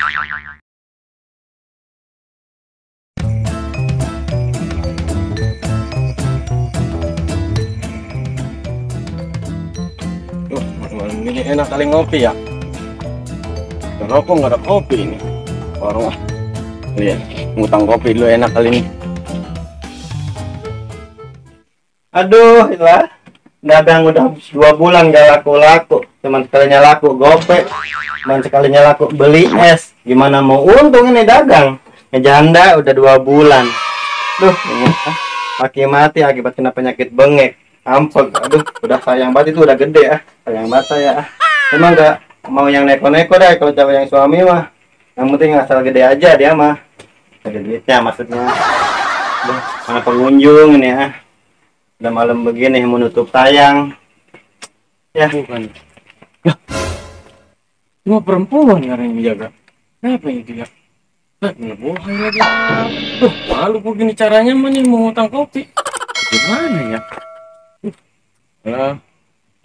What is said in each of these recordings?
Ini enak kali ngopi ya. Kenapa nggak ada kopi ini? Warung lihat ngutang kopi dulu enak kali ini. Aduh, lah dagang udah 2 bulan gak laku-laku. Cuman sekalinya laku gope, dan sekalinya laku beli es. Gimana mau untung ini dagang? Ngejanda udah 2 bulan. Duh, ini kaki mati akibat kena penyakit bengek. Ampun, aduh, udah sayang banget itu udah gede sayang banget saya Emang nggak mau yang neko-neko deh kalau cewek yang suami mah. Yang penting asal gede aja dia mah. Ada duitnya maksudnya. Duh, mana pengunjung ini Udah malam begini menutup tayang. Ya bukan. Lah, cuma perempuan yang menjaga. Kenapa ini dia? Bohong lagi. Tuh, malu begini caranya mah nih mau ngutang kopi. Gimana ya?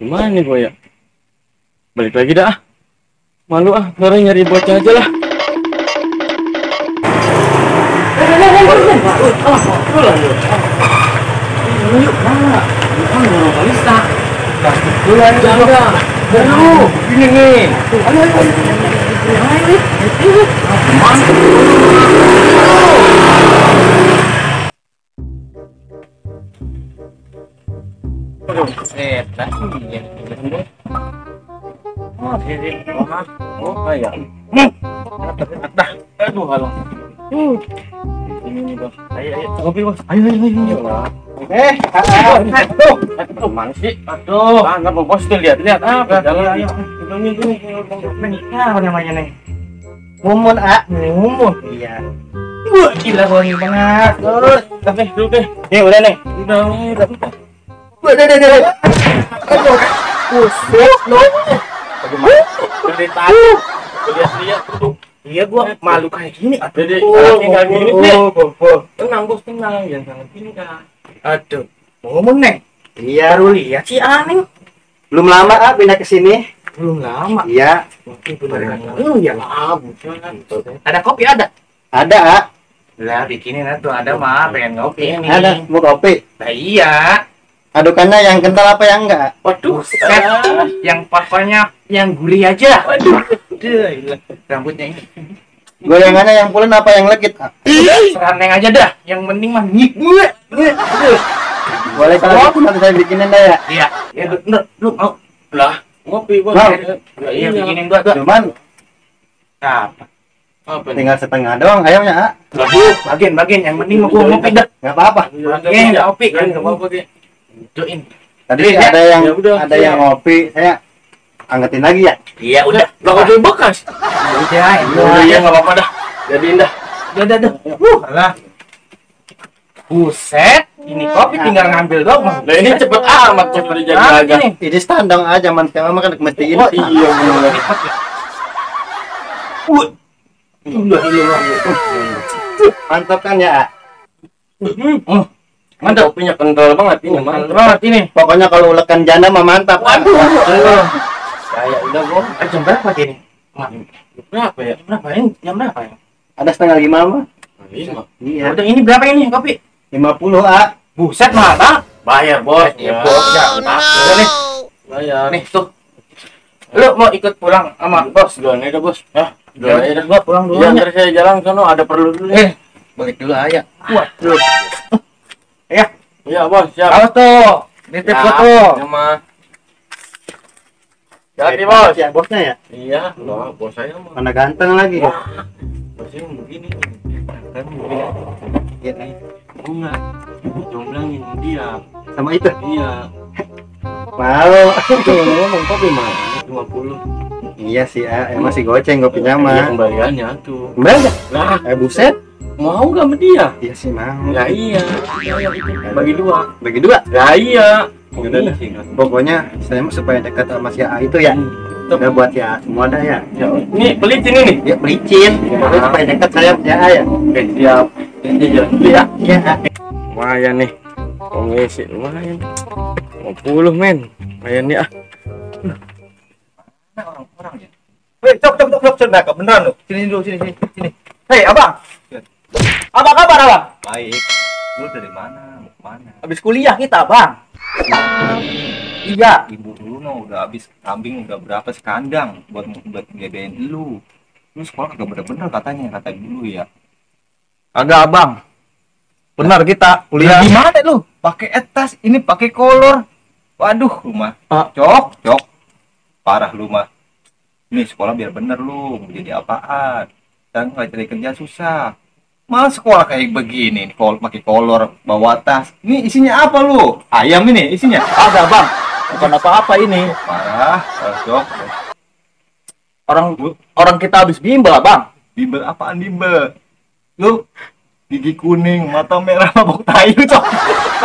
Gimana nih gue ya? Balik lagi dah. Malu sekarang nyari bocah aja lah. Yuk, mana? Bukan monopolista. Plastik bulan jaga. Baru, ini nih. Ayo. Mantap. Kayak. Aduh, halo. Ini bos. Ayo, kopi bos. Ayo. Mana sih? Aduh. Enggak mau bos tuh lihat. Jalan ayo. Apa namanya nih? Mumun, Mumun. Iya. Wah, gila wangi banget. Terus, tapi dulu deh. Nih, udah nih. Udah. Udah. Aduh. Buset, lo. Bagaimana? Dari tadi. Lihat tuh. Iya, gua malu kayak gini. Aduh, kayak gini nih. Tenang, bos, tenang. Jangan sangat gini, Kak. Aduh. Ngomong, Neng. Iya. Baru lihat si Aneng. Belum lama, pindah ke sini. Belum lama. Iya. Iya, ada kopi ada? Ada, Lah, bikinin tuh ada mah, pengen ngopi ini. Ada, mau kopi? Nah, iya. Adukannya yang kental apa yang enggak? Waduh, yang papanya yang gurih aja. Waduh, rambutnya ini. Goyangannya yang pulen apa yang legit? Seraneng aja dah, yang penting mah nyik. Boleh kalau nanti saya bikinin dah ya? Iya. Ya, lu mau? Lah, ngopi bos. Iya, bikinin gua. Cuman apa? Tinggal setengah doang ayamnya, bagian yang penting mau gua ngopi dah. Enggak apa-apa. Bagian ngopi kan enggak apa-apa, Ki. Join. Tadi ada yang ngopi, saya angetin lagi ya? Iya, udah. Enggak kopi bekas. Udah, ya enggak apa-apa dah. Jadiin dah. Udah. Alah. Buset, ini kopi tinggal ngambil doang. Nah, ini cepet amat cepet jadi aja. Ini standar aja man, sekarang makan mesti ini. Oh iya benar. Mantap kan ya? Mantap, kopinya kental banget ini, mantap banget ini. Pokoknya kalau ulekan janda mah mantap. Waduh. Ya udah gua. Jam berapa ini? Berapa ya? Jam berapa ya? Ada 4:30 mah. 5. Iya. Udah ini berapa ini kopi? 50 Buset mahal. Bayar bos. Ya bos ya. Udah nih. Bayar. Nih tuh. Lu mau ikut pulang sama bos? Duluan aja bos. Duluan aja gua pulang dulu. Ya ntar saya jalan sono ada perlu dulu. Balik dulu aja. Waduh. Ya. Iya bos, siap. Awas tuh. Nitip gua tuh. Sama. Jadi bos. Ya bosnya ya? Iya, loh, bos saya mah. Mana ganteng lagi. Bosnya begini. Kan begini. Iya nih. Bunga. Jomblangin dia. Sama itu? Iya. Malu. Ngomong kopi mah 50. Iya sih, masih goceng kopinya mah. Iya, kembaliannya tuh. Kembalian? Lah, buset. Mau nggak sama dia? Iya sih mau. Ya iya. Bagi dua. Bagi dua? Ya iya. Udah. Pokoknya saya mah supaya dekat sama si A itu ya. Udah buat ya semua dah ya. Ini pelicin ini. Ya pelicin. Supaya dekat saya punya A ya. Oke siap. Iya. Iya. Lumayan nih. Pengisi lumayan. 50 men. Lumayan nih Orang-orang ya. Hei, cok, nah, kebenaran lu. Sini dulu, sini. Hei, abang. Apa kabar, abang? Baik. Lu dari mana? Mau kemana? Habis kuliah kita, bang. Iya. Ibu dulu no, udah habis kambing udah berapa sekandang buat ngebedain lu. Lu sekolah kagak bener-bener kata dulu ya. Agak, abang. Benar kita kuliah. Gimana lu? Pakai etas, ini pakai kolor. Waduh, rumah. Cok. Parah lu mah. Nih sekolah biar bener lu, mau jadi apaan? Dan nggak cari kerja susah. Malah sekolah kayak begini, nih, pakai kolor, bawa tas. Ini isinya apa lu? Ayam ini isinya? Agak, bang. Bukan apa-apa ini. Parah, cok. Orang kita habis bimbel, bang. Bimbel apaan bimbel? Lu gigi kuning, mata merah, mabok tai lu, cok.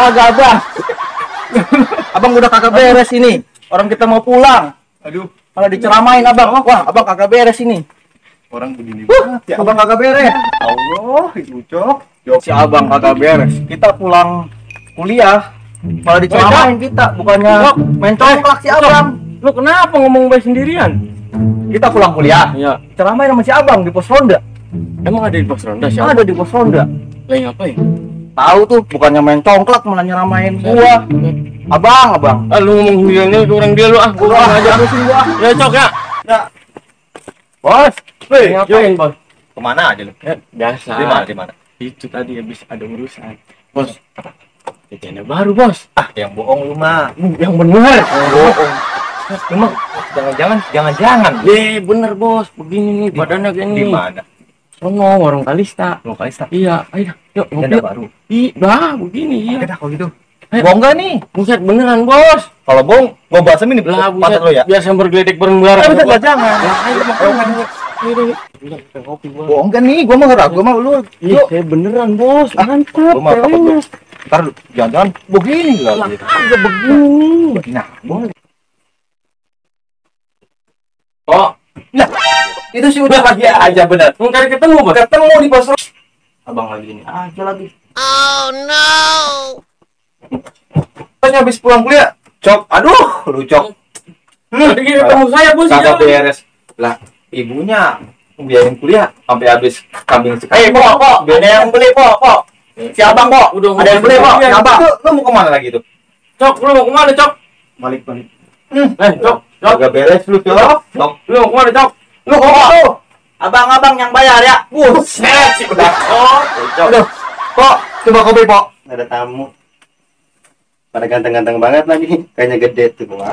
Agak, bang. Abang udah kagak beres ini. Orang kita mau pulang. Aduh, Malah diceramain, abang. Wah, abang kagak beres ini. orang begini banget ya. Abang kagak beres. Allah, itu cok. Si abang kagak beres. Kita pulang kuliah. Malah diceramain kita. Bukannya main congklak si abang. Lu kenapa ngomong baik sendirian? Kita pulang kuliah. Iya. Ceramain sama si abang di pos ronda. Emang ada di pos ronda siapa? Ada di pos ronda. Lagi ngapain? Tahu tuh, bukannya main congklak malah nyeramain gua. Abang. Ah, lu ngomong sendirian kurang dia lu ah. Gua aja Terusin gua. Ya cok ya. Ya. Bos. Hei, Ngapain bos? Kemana aja lu? Ya, biasa. Di mana? Itu tadi habis ada urusan. Bos. Jajannya baru bos. Ah, yang bohong lu mah. Yang bener. Bohong. Emang jangan. Bener bos. Begini nih badannya gini. Di mana? Sono warung Kalista. Lokalista. Iya, ayo yuk ngopi. Janda baru. Dah, begini iya. Oke dah kalau gitu. Ayo. Bohong gak nih? Buset beneran bos. Kalau bohong, gua basem ini Lah pantat buset. lo ya. Biasa bergeledek bareng-bareng. Buset lah jangan. Lah ayo makan. Kopi bos. Bohong kan nih, gua mah ngeragu sama lu. Ih, saya beneran bos, mantap. Gua mah takut lu. Ntar jangan begini lah. Udah begini. Nah, boleh. Oh, Nah, itu sih udah lagi aja bener. mau cari ketemu bos. Ketemu di pos. Abang lagi ini aja lagi. Tanya habis pulang kuliah. Cok, aduh, lu cok. Tadi ketemu saya bos. Kagak beres. Lah, ibunya biayain kuliah sampai habis kambing sekali. Pok. Ada yang beli, Pok. Si abang, Pok. Udah Ada yang beli, Pok. Iya, Abang. Lu mau kemana lagi tuh? Cok, lu mau kemana cok? Balik. Cok. Kagak beres lu cok. Cok. Lu mau kemana cok? Lu kok abang-abang yang bayar ya? Buset, sih udah. Cok. Aduh. Pok, coba kopi, Pok. Ada tamu. Pada ganteng-ganteng banget lagi. Kayaknya gede tuh, Pok.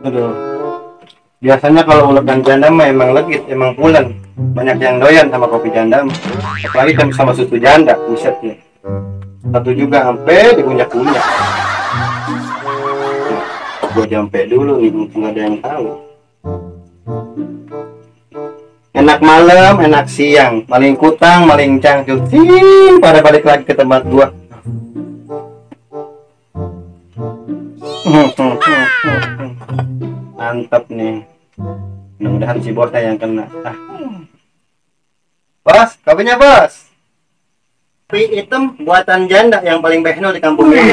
Aduh. Biasanya kalau ulekan janda mah emang legit, emang pulen. Banyak yang doyan sama kopi janda. Apalagi kan sama susu janda, buset ya. Satu juga sampai dikunyak-kunyak. Gue jampe dulu nih, mumpung ada yang tahu. Enak malam, enak siang, maling kutang, maling cangcut. Pada balik lagi ke tempat gua. Mantap nih. Mudah-mudahan si bosnya yang kena. Bos, kopinya bos. Kopi hitam buatan janda yang paling behno di kampung ini.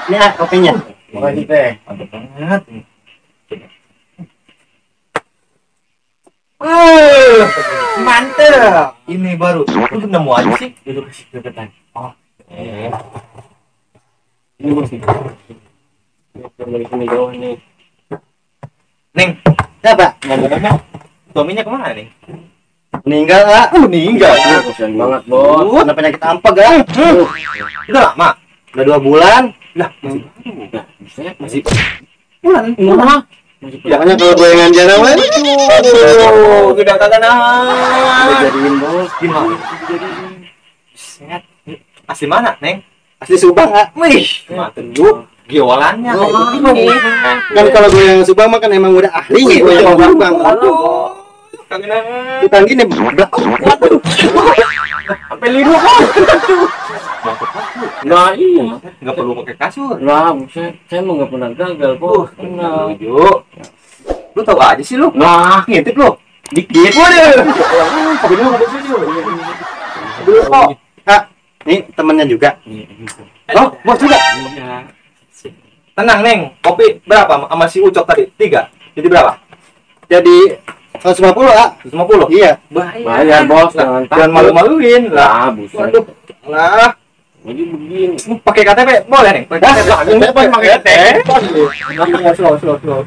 Ini kopinya. Makasih teh. Mantap banget. Mantap. Ini baru. Lu nemu aja sih. Duduk kasih deketan. Oh. Ini bos nih. Dari sini jauh nih. Neng, Siapa? ngomong-ngomong, suaminya kemana nih? Meninggal ah? Meninggal. Kasian banget bos. Kena penyakit ampak ah? Udah lama. Udah 2 bulan. Lah, masih Nah, bisa masih Bulan. Nah, Makanya kalau gorengan janda mah udah kagak udah nah. jadiin bos. Gimana? Set. Asli mana, Neng? Asli Subang ah? Wih, mantep lu. Giolannya kayak begini. Kan kalau gorengan Subang mah kan emang udah ahlinya gorengan Subang. Aduh. Kagak nah. Bukan gini, blak. Sampai liru kok. nah iya. Enggak perlu pakai kasur. Nah, saya mah nggak pernah gagal bos. Tenang. Yuk. Lu tahu aja sih lu. Nah, Ngintip lu. Dikit. Waduh. Dulu kok. Ini temennya juga. Oh, bos juga. Iya. Tenang, Neng. Kopi berapa sama si Ucok tadi? 3. Jadi berapa? Jadi 150 ah. 150. Iya. Bayar bos, Jangan takut. malu-maluin lah. Lah, buset. Waduh. Lah, Jadi begini. pakai KTP boleh, Neng? Pakai KTP. Ini bos pakai KTP. Slow.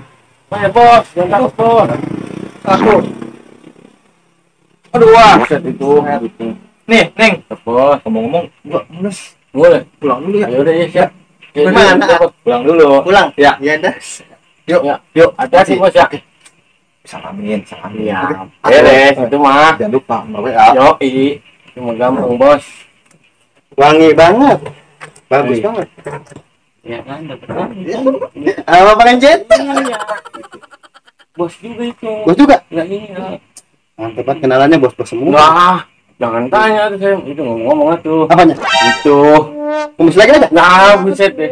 Bayar bos, jangan takut bos. Aku. Aduh, wah. Buset itu. Gitu. Nih, Neng. Bos, Ngomong-ngomong, gua males boleh. pulang dulu ya. Ya udah ya siap. Gimana? Pulang dulu. Pulang. Ya. Ya dah. Yuk, Ya. yuk. Hati-hati bos ya. Salamin. Iya. Beres itu mah. Jangan lupa bawa ya. Yoi. Cuma gampang bos. Wangi banget. Bagus Wih. banget. Ya kan, dapat kan. Apa pengen cetak? Iya. Bos juga itu. Bos juga. Ya iya. Mantap banget kenalannya bos-bos semua. Wah, jangan tanya tuh saya itu ngomong tuh. Apanya? Itu. Kumis lagi aja. Nah, buset deh.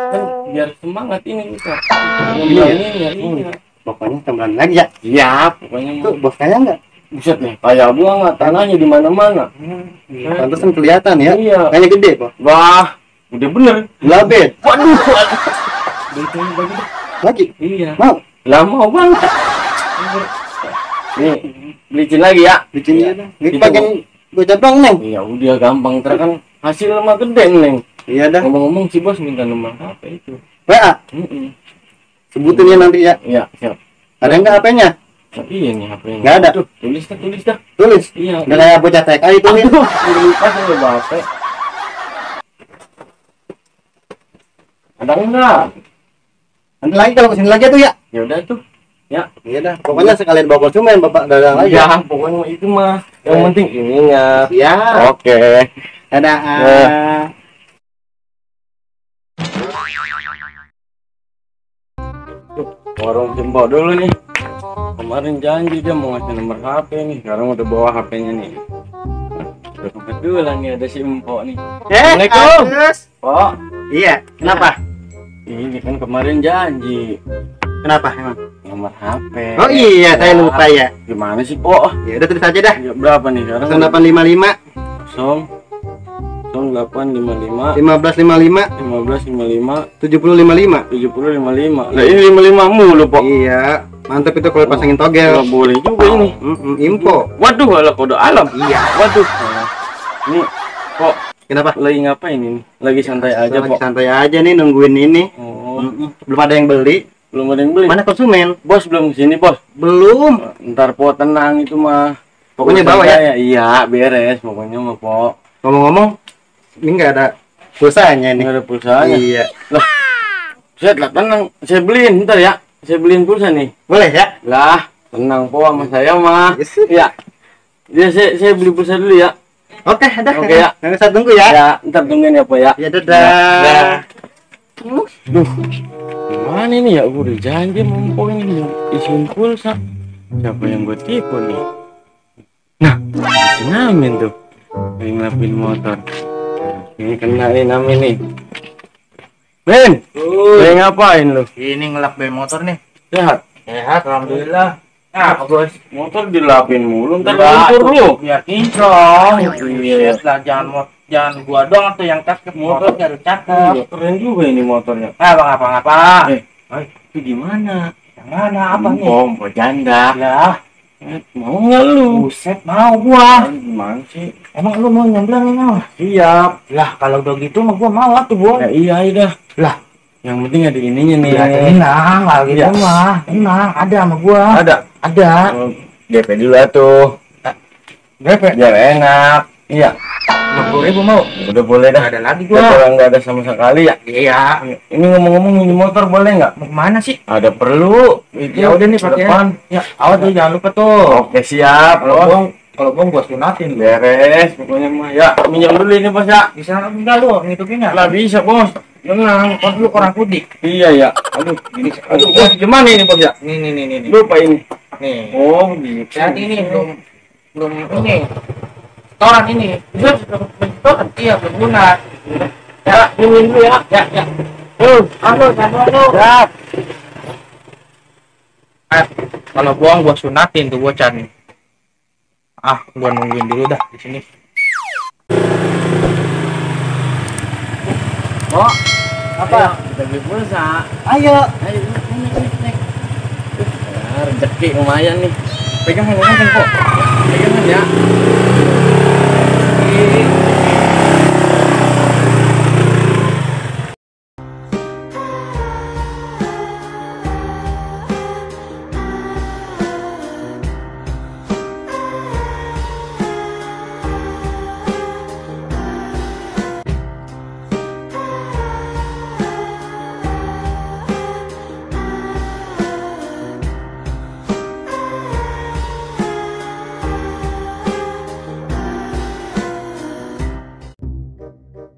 Kan biar semangat ini kita. Iya. Iya. Pokoknya tambahan lagi ya. Iya, pokoknya Tuh bos kaya enggak? buset nih. Kayak bunga tanahnya di mana-mana. Pantesan kelihatan ya. Iya. Kayaknya gede kok. Wah, udah bener. Labet. Waduh. Itu bagi. Lagi. Iya. Mau. Lama banget. Nih, belicin lagi ya. Bikinnya dah. Ini Itu, pengen gue cabang neng. Iya, udah gampang ntar kan hasil mah gede neng. Iya dah. Ngomong-ngomong si bos minta nomor HP itu. WA. Sebutin Sebutin ya nanti ya. Iya, siap. Ada enggak HP-nya? Iya nih HP-nya. Nggak ada. Tuh, tulis dah. Tulis. Iya. Udah kayak bocah TK itu nih. Aduh, lupa saya udah bawa HP. Ada enggak? Nanti lagi kalau kesini lagi tuh ya. Ya udah tuh. Ya. Iya dah. Pokoknya sekalian bawa konsumen bapak dagang aja. Ya, pokoknya mah itu mah yang penting ininya. Ya. Oke. Dadah. Warung Jembok dulu nih. Kemarin janji dia mau ngasih nomor HP nih. Sekarang udah bawa HP-nya nih. Udah kebetulan nih ada si Empok nih. Assalamualaikum. Agus. Pok, Iya. Kenapa? ini kan kemarin janji Kenapa emang? nomor HP. Oh iya, saya lupa ya. Gimana sih, Pok? Ya udah tulis aja dah. Ya, berapa nih sekarang? 0855 0855 1555 1555 7055. 7055. Nah, ini 55 mulu, Pok. Iya. Mantap itu kalau pasangin togel. Nggak boleh juga ini. Info. Waduh, ala kode alam. Iya. Waduh. Ini, Pok, Kenapa? lagi ngapain ini? Lagi santai aja, Lagi Pok. santai aja nih nungguin ini. Oh, Belum ada yang beli. belum ada yang beli. Mana konsumen? Bos belum kesini, Bos. Belum. Ntar Pok tenang itu mah. Pokoknya Urusan bawa ya? saya. Iya, beres pokoknya mah, Pok. Ngomong-ngomong, ini nggak ada pulsanya nih. Nggak ada pulsanya. Iya. Set lah, tenang. Saya beliin ntar ya. Saya beliin pulsa nih. Boleh ya? Lah, tenang Pok sama saya mah. Yes. Iya. Ya, saya beli pulsa dulu ya. Oke, ada. Oke, ya. Nggak usah tunggu ya. Ya, ntar tungguin ya, Pok ya. Ya dadah. Duh, gimana ini ya? Gue udah janji mumpung ini isiin pulsa. Siapa yang gue tipu nih? Nah, si Namin tuh yang ngelapin motor. Ini kenain Namin nih. Ben, lagi ngapain lu? Ini ngelap ban motor nih. Sehat? Sehat, alhamdulillah. Nah, bos. Motor dilapin mulu, ntar Enggak, luntur lu. biar kinclong. Iya. Lah, jangan gua doang tuh yang cakep. Motornya harus cakep. Iya, keren juga ini motornya. Apa? Itu gimana? Yang mana apa nih? Mau janda. Lah, Mau nggak lu? buset mau gua. Gimana sih? Emang lu mau nyemplungin apa? Siap. Lah, kalau udah gitu mah gua mau tuh, Bos. Ya iya dah. Lah, Yang penting ada ininya nih. ya tenang, lah gitu Iya. mah. Tenang, ada sama gua. Ada. Ada. Oh, DP dulu tuh. Berapa? Biar enak. Iya. 50.000 mau. Udah boleh dah. Ada lagi Udah gua. kalau nggak ada sama sekali ya. Iya. Ini ngomong-ngomong ini motor boleh nggak? Mau kemana sih? Ada perlu. Itu Ya udah nih ke pakai. depan. Ya, awas tuh jangan lupa tuh. Oke siap. Kalau bong gua sunatin. Beres. Pokoknya mah ya. Minyak dulu ini bos ya. Bisa enggak lu ngitupinnya? Lah bisa bos. Tenang. Kan lu kurang kudik. Iya ya. Aduh. Aduh bos gimana ini bos ya? Nih. Lupa ini. Nih. Oh gitu. Lihat ini belum ini. Setoran ini. Setoran iya belum lunas. Ya, ini dulu ya. Ya. Halo. Siap. Kalau buang gua sunatin tuh bocah nih. Gua nungguin dulu dah di sini. Oh, apa? Kita beli pulsa. Ayo. Ayo, naik. Ya, rezeki lumayan nih. Pegangan kok. Pegangan ya.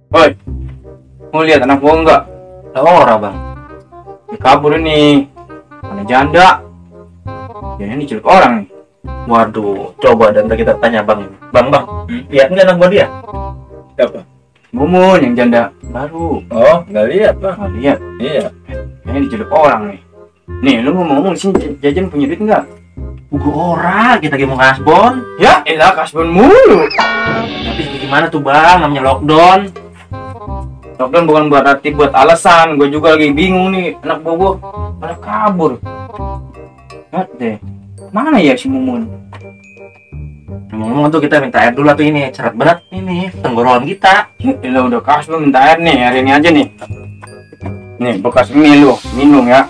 Woi, mau lihat anak gua enggak? Orang bang, dia kabur ini, mana janda? Dia diculik orang nih. Waduh, coba dan kita tanya bang. Bang, lihat nggak anak gua dia? Siapa? Mumun yang janda baru. Oh, nggak lihat bang. Nggak lihat? Iya. Kayaknya diculik orang nih. Nih, lu ngomong-ngomong di sini jajan punya duit nggak? Gua ora, kita lagi mau kasbon. Ya, elah kasbon mulu. Tapi gimana tuh bang, namanya lockdown. Lockdown bukan berarti buat alasan, gue juga lagi bingung nih, anak gue pada kabur. Lihat deh, mana ya si Mumun? Ngomong tuh kita minta air dulu tuh ini, seret banget ini tenggorokan kita. Ya udah kasih lu minta air nih, hari ini aja nih. Nih bekas mie lu, minum ya.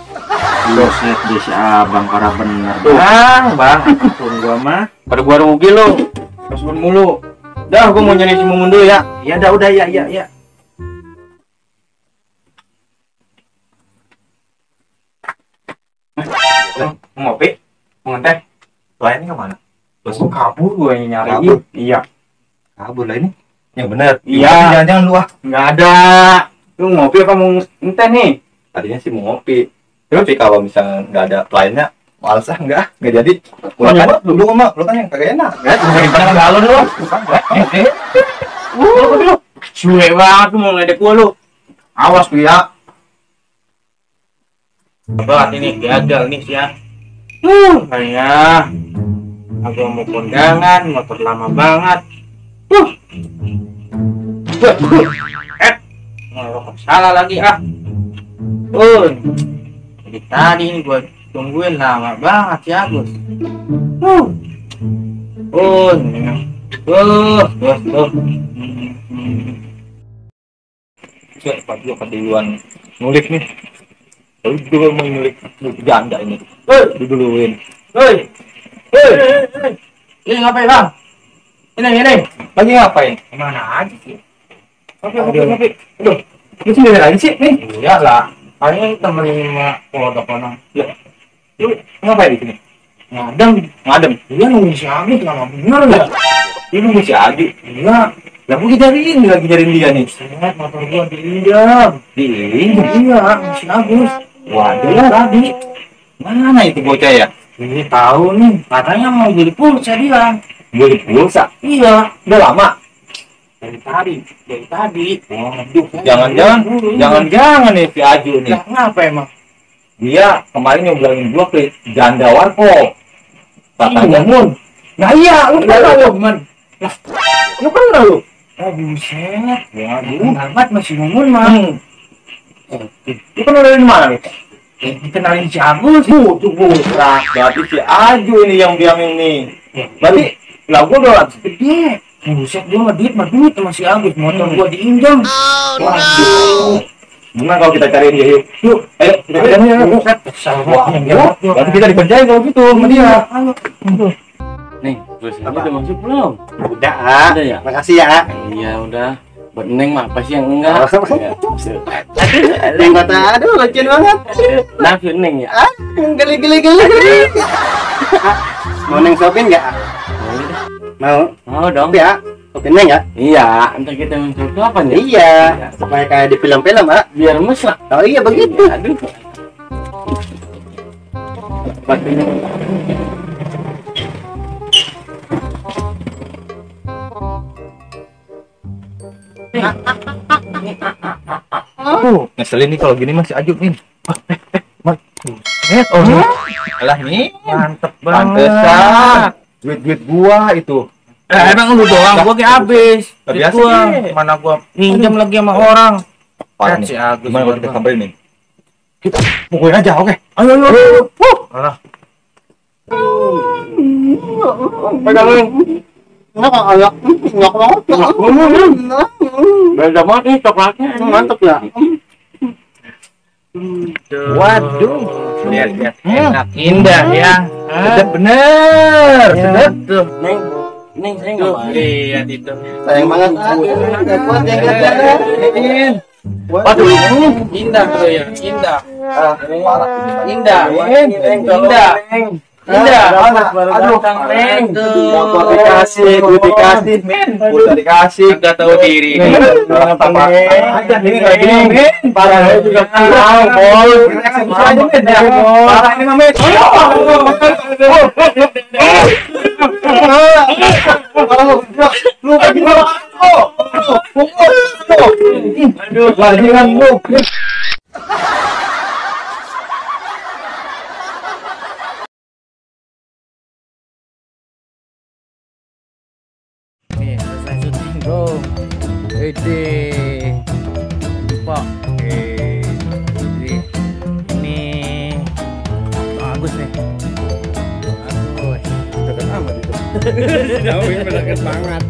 Buset deh si abang, parah bener. Tuh. Bang, ampun gua mah. Pada gua rugi lu, kasbon mulu. Dah, gua mau nyari si Mumun dulu ya. Ya udah ya. Mau ngopi? Mau ngeteh? Lainnya kemana? Terus kabur gue nyari. Kabur? Iya. Kabur lah ini. Yang bener. Iya. Jangan lu ah. Nggak ada. Lu ngopi apa mau ngeteh nih? Tadinya sih mau ngopi. Tapi kalau misalnya nggak ada kliennya, males ah nggak jadi. Lu mah, lu kan yang kagak enak. Jangan galon lu. Lu. Cuek banget lu mau ngeledek gua lu. Awas lu ya. Berat ini gagal nih ya. Kayak aku mau kondangan, motor lama banget. Ngerokok salah lagi ah. Jadi tadi ini gua tungguin lama banget ya Gus. Tuh. Siapa juga keduluan nulis nih. Lu juga mau nyulik janda ini. Diduluin. Hei. Ini ngapain bang? Ini. Lagi ngapain? Mana aja sih? Ngopi. Aduh, Lu sendiri aja sih nih. iyalah. Paling temenin sama kodok mana? Lu ngapain di sini? Ngadem. Iya nunggu si Agit lama bener ya. Ini nunggu si Adi. Iya. Lah gua lagi nyariin dia nih. Set motor gua diinjam. Iya, si Agus. Waduh lah tadi. Mana itu bocah ya? Ini tahu nih, katanya mau beli pulsa dia. Beli pulsa. Iya, Udah lama. dari tadi. Waduh, jangan nih si Aju nih. Lah ngapa emang? Dia kemarin nyobelin gua ke janda warkop. Katanya Mun. Nah iya, lu kenal lu, Man. Lah, lu kenal lu? oh buset. Waduh. Banget masih Mumun, mah. Lu kenal dari mana nih? Dikenalin si Agus. Tuh, berarti si Aju ini yang biang ini. Berarti lah gua udah Gede. Buset, gua mah duit sama si Agus. Motor gua diinjam. Waduh. Gimana kalau kita cariin dia yuk? Yuk, ayo kita cariin dia. Buset, kesal banget. Berarti kita dikerjain kalau gitu sama dia. Nih, pulsanya udah masuk belum? Udah, Udah ya? makasih ya. Iya udah. Buat Neng mah apa sih yang enggak? Ya. Yang kata, aduh lucu banget. Love you Neng ya. Geli. Mau neng shopping nggak? Mau? Mau dong. Ya, shopping neng ya? Iya, entar kita mencoba apa nih? Iya, supaya kayak di film-film, Pak. Biar mesra. Oh iya begitu. Aduh. Batunya. Ngeselin nih kalau gini masih Aju nih. Alah nih, Mantep pantesan. Duit gua itu. Emang lu doang, gua kayak habis. Biasa Gua sih. mana gua minjem lagi sama orang. Parah Si nih. Agus. Gimana kalau kita samperin nih? Pukulin aja, oke. Ayo. Alah. Pegangin. Enggak agak enggak banget. Beda banget nih coklatnya. Mantap ya. Waduh. Lihat. Enak, indah ya. Sedap bener. Sedap tuh. Neng saya nggak mau. Lihat itu. Sayang banget. Enggak kuat yang Ini. Waduh, indah tuh ya, indah. Parah. Indah. Indah. Indah. Aduh, Neng. Udah dikasih, Men, udah dikasih. Enggak tahu diri. Aja ini kayak gini, men. Parah juga kurang, Bol. Parah ini mah, men. Lu gimana? Aduh, bajingan lu. Nih, selesai syuting, bro. Wede. Pak. Ini bagus nih. Bagus. Dekat amat itu. Jauh ini dekat banget.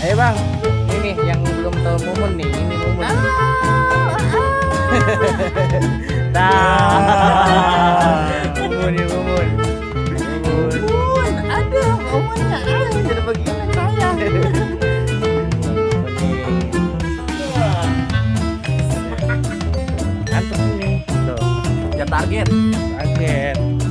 Ayo bang, ini yang belum tahu Mumun nih, ini Mumun. Mumun nih Mumun. Aduh, momennya jadi begini saya. Mantap nih. Tuh, Ya target. target.